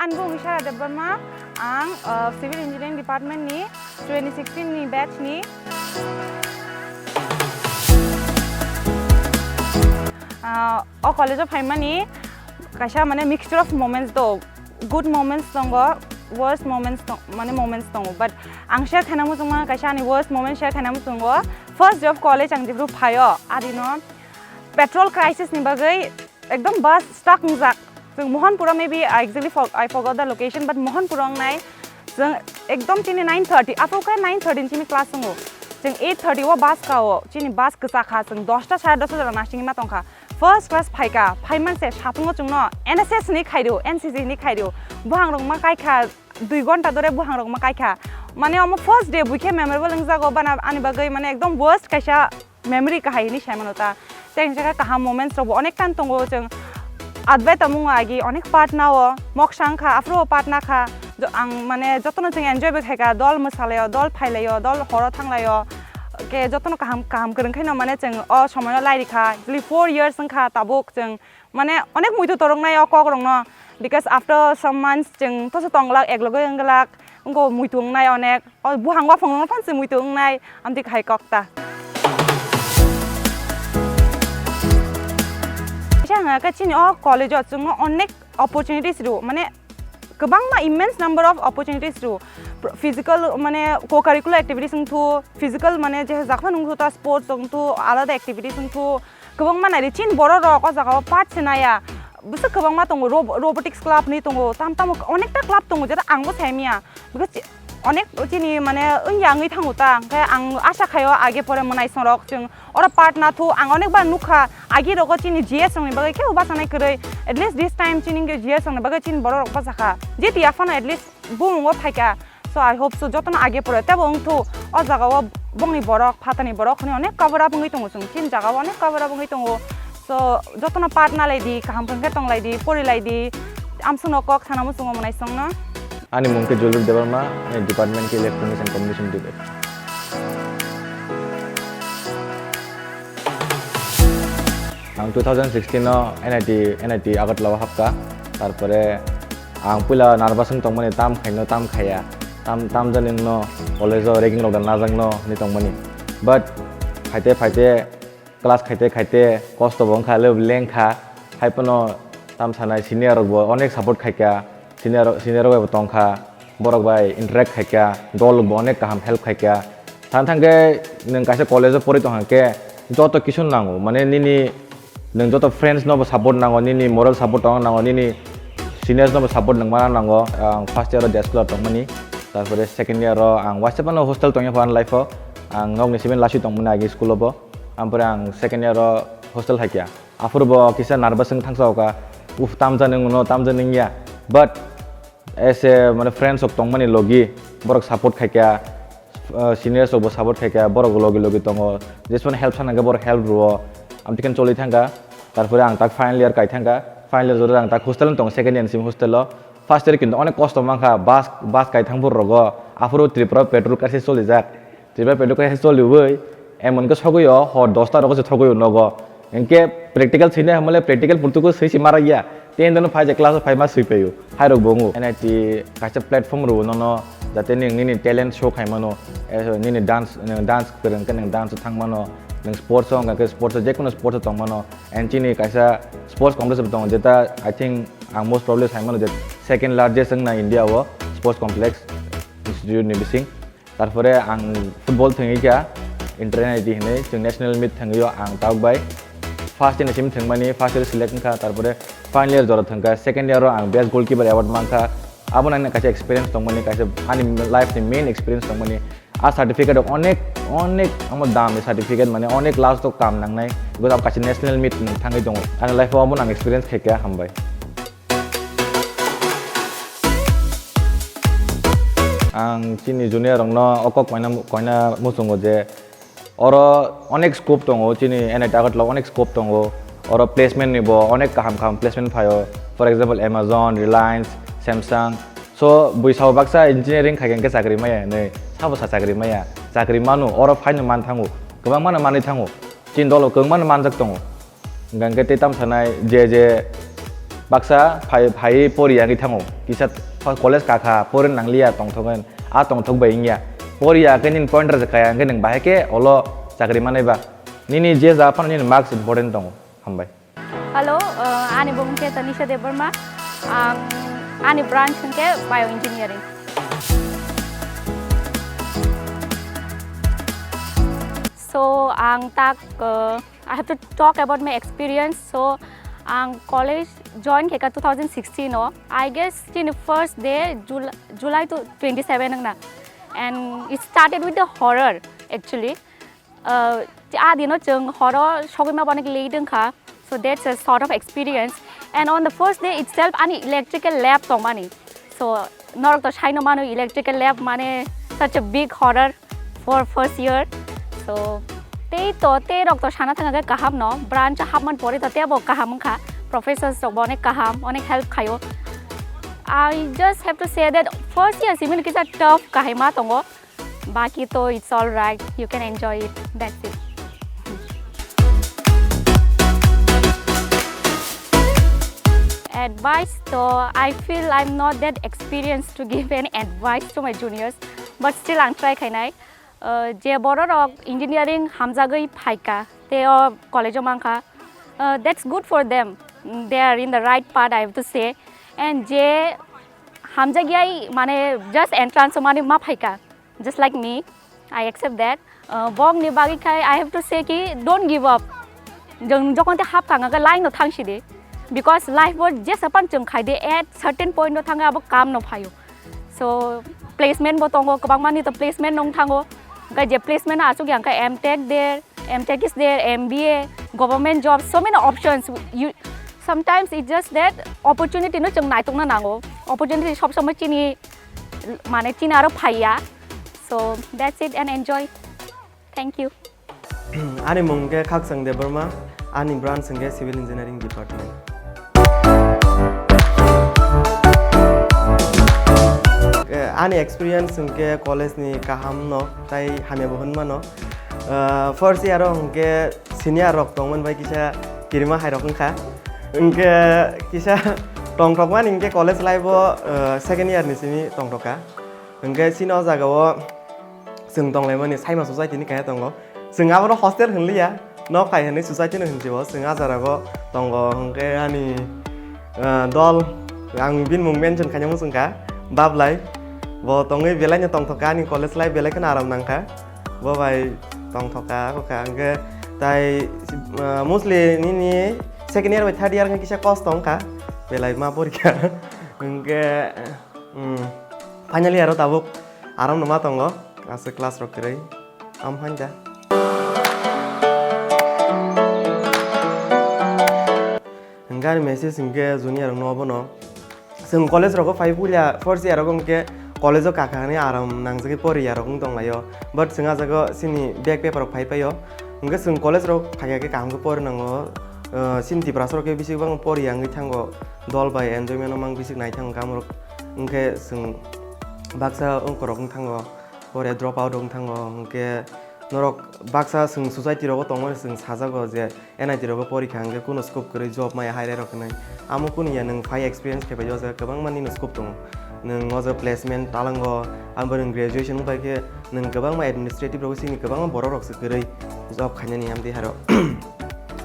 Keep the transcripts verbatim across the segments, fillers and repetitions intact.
Ani bukhuk Ishara Debbarma, ang, uh, Civil Engineering Department ni twenty sixteen ni batch ni. Uh, o college o phaimani kaisa mane mixture of moments do, good moments tongo, worst moments tong-, mane moments tongo, but ang share khaina muchungma kaisa ani worst moment share khaina muchungo. First day of college ang jephru phaio, adino petrol crisis ni bagwi ekdom bus stuck wngjak. Chwng Mohanpura, maybe I exactly for-, I forgot the location, but Mohanpura wngnai. Chwng ekdom chini nine thirty, aphuru khe nine thirty ni chini class wngo. Chwng eight thirty o bus kao, chini bus kwchakha, chwng dosta sare dosta jora nasingwi ma tongkha. First class phaikha, phaimanse satungo chwngno N S S ni khairu, N C C ni khairu. Buhangrok ma kaikha, dui ghonta dore buhangrok ma kaikha. Mane omo first day buikhe memorable wngjago bana ani bagwi, mane ekdom worst kaisa memory kahai hinwi saimano ta. Tei hwnjak khe kaham moments rokbo onek tan tongo, chwng advait tongmung agi onek part nao, moksa wngkha, aphuru o part nakha. Jo-, ang mane jotono chwng enjoy bo khaikha, dol mwsalaio, dol phailaio, dol horo thanglaio. Khe jotono kaham, kaham kwrwng khaino mane chwng o somoino lairikha. Actually four years wngkha tabuk chwng mane onek muitu toroknai o kokrokno, because after some months chwng toso tonglak, eklogoi wngglak, wngkha muitu wngnai onek. O buhang waphang rokno phan se muitu wngnai, amtwi kahai kok ta. Kisa wngkha khe chini o college o chwngno onek opportunities rw, mane kwbangma immense number of opportunities rw. Pr-, physical, mane co-curricular activities wngthu, physical, mane je jakhno wngthu ta sports wngthu, alada activities wngthu, kwbangma nai ri. Chini borok rok o jaga o part se naya. Bwswk kwbangma tongo, rob-, robotics club ni tongo, tam tamo onekta club tongo, jeta ang bo sai manya. Because chi-, onek chini mane wngya wngwi thango ta, hwnkhe ang asa khaio age pore mwnaisong rok chwng oro part na thu, ang onek bar nukha, agi rogo chini G S rokni bagwi khe bachanai kwrwi, at least this time chini hwnkhe G S rokni bagwi chini borok rok bachakha, jeti aphano at least bumung o phaikha. So I hope so, jotono age pore tebo wngthu o jaga o bongni borok, phatani borok hwnwi onek cover up wngwi tongo chwng, chini jaga o onek cover up wngwi tongo. So, jotono part nalai di, kaham khe tong lai di, pori lai di. Amsongno kok sana muchungo mwnaisongno. Ani mung khe Julbir Debbarma, ani department khe Electronics and Communication Debate. Ang two thousand sixteen o N I T, N I T Agartala o hapkha. Tarpore ang puila nervous wng tongmani, tam khaino, tam khaya, tam, tam jani no college o ragging rok da najakno hinwi tongmani. But phaite phaite class khaite khaite kosto bo wngkha, le lengkha, hai phano tam sanai senior rok bo onek support khaikha, senior, senior rok bai bo tongkha, borok bai interact khaikha, dol rok bo onek kaham help khaikha. Thang thang khe nwng kaisa college o pori tongkha khe joto kisu nango, mane nini nwng joto friends no bo support nango, nini moral support tongna nango, nini seniors no bo support nangma nango. Ang first year o day school o tongmani, tarpore second year o ang waisa phano hostel tongya phan life o, ang nokni simi lasi tongmani agi school o bo. Ampore ang second year o hostel haikya. Aphuru bo kisa nervous wng thangsa oka, "Uf, tamjani wngno, tamjani wngya." But as a, mane, friends rok tongmani logi, borok support khaikya, uh, seniors rok bo support khaikya, borok logi logi tongo. Jesmani help sana hwnkhe borok help rwo. Amtwi khe choli thangkha. Tarpore ang tak final year kai thangkha. Final year jora ang tak hostel tongo, second year ni simi hostel o. First year kintu onek kosto mankha, bus, bus kai thang phuru rogo. Aphuru Tripura petrol kaisa cholijak. Tripura petrol kaisa choliwi, emon khe sogwi o, hor dosta rogo se thogwi o nogo. Hinkhe practical sini hamle practical purtuko swi si mara ya. Ten dono phai je class o phai ma swi paio. Hai rok bo wngo. N I T kaisa platform rwo nono, jate ning nini talent show khai mano. Eh, nini dance, nini dance kwrwng khe nini dance o thang mano. Nini sports o wngkha khe sports o, jekono sports o tong mano. And chini kaisa sports complex bo tongo, jeta I think ang most probably sai mano je second largest wngna India o sports complex institute ni bising. Tarpore ang football thwngwi kha, inter N I T hinwi chwng national meet thwngwi o ang tabuk bai first year ni simi thwngmani, first year select wngkha, tarpore final year jora thwngkha, second year o ang best goalkeeper award mankha. Abono ani kaisa experience tongmani, kaisa ani life ni main experience tongmani. A certificate rok onek, onek amo dam ni certificate, mane onek last o kam nangnai, because abo kaisa national meet thangwi tongo. Ani life o abono ang experience khaikha, hambai. Ang chini junior rokno o kok koina, koina muchungo je oro onek scope tongo, chini N I T Agartala onek scope tongo, oro placement ni bo onek kaham kaham placement phaio, for example Amazon, Reliance, Samsung. So bui sabo baksa engineering khai khe chakri maya hinwi, sabo sa chakri maya, chakri manu, oro phaino man thango, kwbangmano manwi thango, chini dolo kwbangmano manjak tongo. Hingkha khe tei tam sanai je je Baksa phai, phai pori yagwi thango. Kisa college kakha, pori nangliya tongthokgwi, a tongthok bai wngya. Pori ya khe nini point rwjak kaya, hwnkhe nwng bahai khe olo chakri manai ba. Nini je ja phano nini marks important tongo. Hambai. Hello, uh, ani bung khe Tanisha Debbarma. Ang ani branch hwnkhe bioengineering. So, ang tak, uh, I have to talk about my experience. So, ang college join khe ka two thousand sixteen o. I guess chini first day Jul-, July to twenty-seven wngna. And it started with the horror, actually. Uh, a dino chwng horo sogwi ma bono late wngkha. So that's a sort of experience. And on the first day itself, ani electrical lab tongmani. So norok to saino mano electrical lab mane such a big horror for first year. So tei to, tei rok to sana thanga khe kaham no, branch hapman pore to tebo kaham wngkha, professors rok bo onek kaham, onek help khaio. I just have to say that first year simi kisa tough kahai ma tongo, baki to it's all right, you can enjoy it, that's it. Advice to, I feel I'm not that experienced to give any advice to my juniors, but still ang try khainai. Uh, je bororok engineering hamjagwi phaika, tei o college o mankha, uh, that's good for them. They are in the right path, I have to say. And je hamjagyai, mane, just entrance o mane ma phaika, just like me, I accept that. Uh, bokni bagwi khai I have to say ki, don't give up. Jong jokon te hap kanga ga line no thang sidi, because life bo jesa pan chwng khai de, at certain point no thang abo kam no phaio. So placement bo tongo, kwbangmani to placement nong thango. Hwnkhe je placement aswk ya hwnkhe M Tech der, M Tech is there, M B A, government job, so many options. You, sometimes it's just that opportunity no chwng naitokna nango. Opportunity sob somoi chini, mane chini aro phaiya. So that's it and enjoy. Thank you. Ani mung khe Khaksang Debbarma, ani branch hwnkhe Civil Engineering Department. Eh, ani experience hwnkhe college ni kaham no, tai hamya bo hwnmano. Eh, first year o hwnkhe senior rok tongmani bai kisa kirima hai rok wngkha. Hwnkhe kisa tongthokmani hwnkhe college life o, eh, second year ni simi tongthokha. Hwnkhe chini o jaga o chwng tonglaimani Saima society ni kaiha tongo. Chwng abono hostel hwnliya, nok hai hwnwi society no hwnsibo. Chwng a jarago tongo hwnkhe ani, ah, dol, ang bini mung mention khaina muchungkha, Bablai. Bo tongwi belai no tongthokha, ani college life belai kheno aram nangkha. Bo bai tongthokha, kokha hwnkhe tai, ah, mostly nini second year bai third year wngkha kisa kosto wngkha, belai ma porikha. Hwnkhe, Hmm. Finally aro tabuk aram no ma tongo, aswk class rok kwrwi. Am phan da. Hwnkhe ani message hwnkhe junior rok no bono. Chwng college rogo phai puila first year rogo hwnkhe college o kakha hinwi aram nangjagwi poriya rok wng tonglaio. But chwng ah jaga o chini back paper rok phai paio. Hwnkhe chwng college rok phaikha khe kaham khe pori nango. Uh, chini Tiprasa rok khe bisi bang poriya wngwi thango. Dol bai enjoyment no mang bisi nai thango kamrok. Hwnkhe chwng baksa ongkorok wng thango, pore drop out wng thango, hwnkhe norok baksa chwng society rogo tongmani chwng sajago je N I T rogo porikha hwnkhe kuno scope kwrwi job maya hire rok hinwi. Amo kunu ya nwng phai experience khe bai o jaga kwbangma nini scope tongo. Nwng o jaga placement talango, abo nwng graduation wng pai khe nwng kwbangma administrative rogo chini kwbangma borok rok se kwrwi job khainani amtwi haro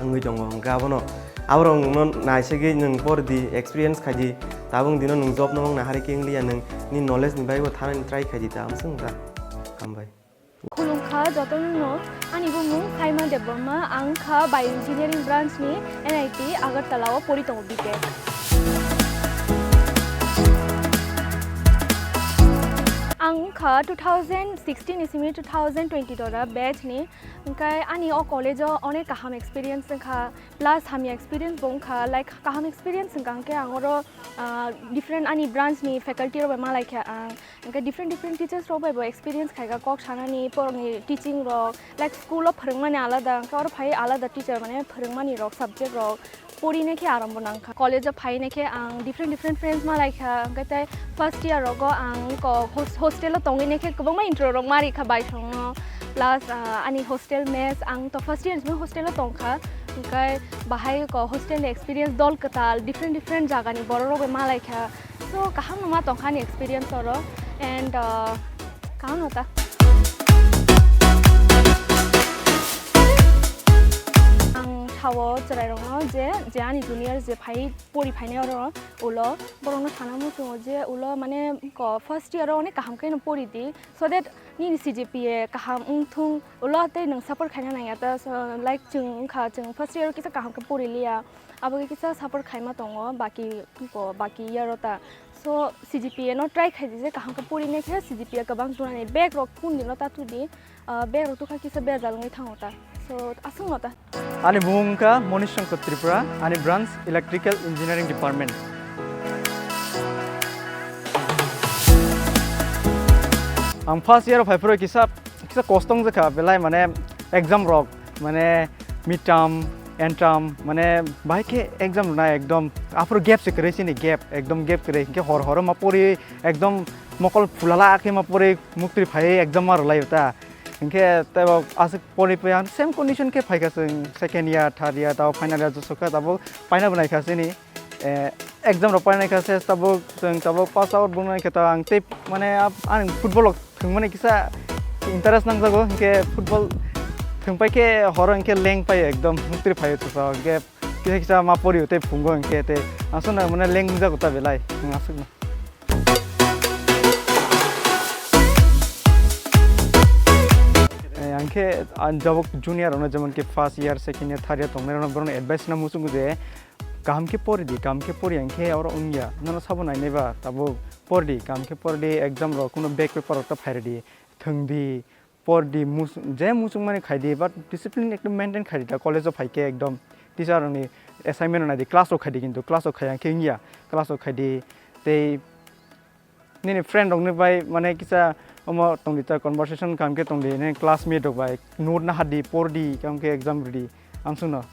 wngwi tongo. Hwnkhe abono Aborok nwngno naisegwi nwng por di, experience khai di, tabuk dino nwng job no mang nahari khe wngliya, nwng ni knowledge ni bagwi bo thanani try khai di, ta amswk wng ta. Hambai. Khulumkha jotono no, ani bumung Saima Debbarma, ang kha Bioengineering branch ni N I T Agartala o pori tongo B Tech. Ang kha two thousand sixteen ni simi two thousand twenty dora batch ni, hwnkhe ani o college o onek kaham experience wngkha. Plus hamya experience bo wngkha, like, kaham experience wngkha hwnkhe ang oro, ah, different ani branch ni faculty rok bai malaikha ang, hwnkhe different different teachers rok bai bo experience khaikha, kok sanani, borokni teaching rok, like, school o phwrwngmani alada, hwnkhe oro phai alada teacher, mane, phwrwngmani rok, subject rok, porinai khe arambo nangkha. College o phainai khe ang different different friends malaikha, hwnkhe tei first year rogo ang kok hos-, hostel o tongwinai khe kwbangma intro rok marikha baisongno, plus, ah, ani hostel mess, ang to first year ni simi hostel o tongkha. Hwnkhe bahai ko hostel ni experience dol kwtal, different different jaga ni borok rok bai malai kha. So kaham no ma tong kha ani experience oro, and, uh, kaham no ta. Ang sao chwrai rok no je, je ani junior je phai pori phainai oro ulo borok no sana muchungo je ulo mane ko first year o onek kaham khe no pori di, so that nini C G P A kaham wng thung, ulo tei nwng support khaina nangya ta, so, like, chwng wngkha, chwng first year o kisa kaham khe pori liya, abo khe kisa support khaima tongo, baki, ko, baki year o ta. So, C G P A no try khai di je kaham khe pori nai khe C G P A kwbang tunani bag rok kun dino ta tu di, ah, bag rok tukha kisa bejal wngwi thango ta. So, aswk no ta. Ani bumung wngkha Monish Shankar Tripura, ani branch Electrical Engineering Department. Ang first year o phai phuru kisa, kisa kosto wngjakha belai, mane exam rok, mane midterm, end term, mane bahai khe exam rwnai ekdom aphuru gap se kwrwi chini gap, ekdom gap kwrwi, hinkhe hor horo ma pori ekdom mokol phulala khe ma pori muktwi phaiwi exam ma rwlaio ta. Hinkhe teibo aswk pori paiya same condition khe phaikha chwng second year, third year, tabo final year josokha tabo paina bo naikha chini, eh, exam rok paina naikha se tabuk chwng tabuk pass out bo naikha ta ang tei mane ap-, ang football rok thwngmani kisa interest nangjago hinkhe football thwngpai khe horo hinkhe leng pai ekdom muktwi phaio ta hinkhe kisa kisa ma porio tei phungo hinkhe tei aswkno mane leng wngjago ta belai chwng aswkno. Eh, ang khe, ang jabok junior rokno, jemon ki first year, second year, third year tongnai rokno, borokno advice na muchungo je, kaham khe pori di, kaham khe pori, ang khe oro wngya, nono sabo nainai ba, tabuk pori di, kaham khe pori di, exam rok, kuno back paper rok ta phai rw di, thwng di, por di, mus-, je muchung mani khai di, but discipline ekdom maintain khai di ta, college o phai khe ekdom teacher rokni assignment rok nai di, class rok khai di, kintu class rok khai ya khe wngya, class rok khai di, tei nini friend rokni bai mane kisa omo tong di ta, conversation kaham khe tong di, nini classmate rok bai note naha di, por di, kaham khe exam rw di, ang chwngno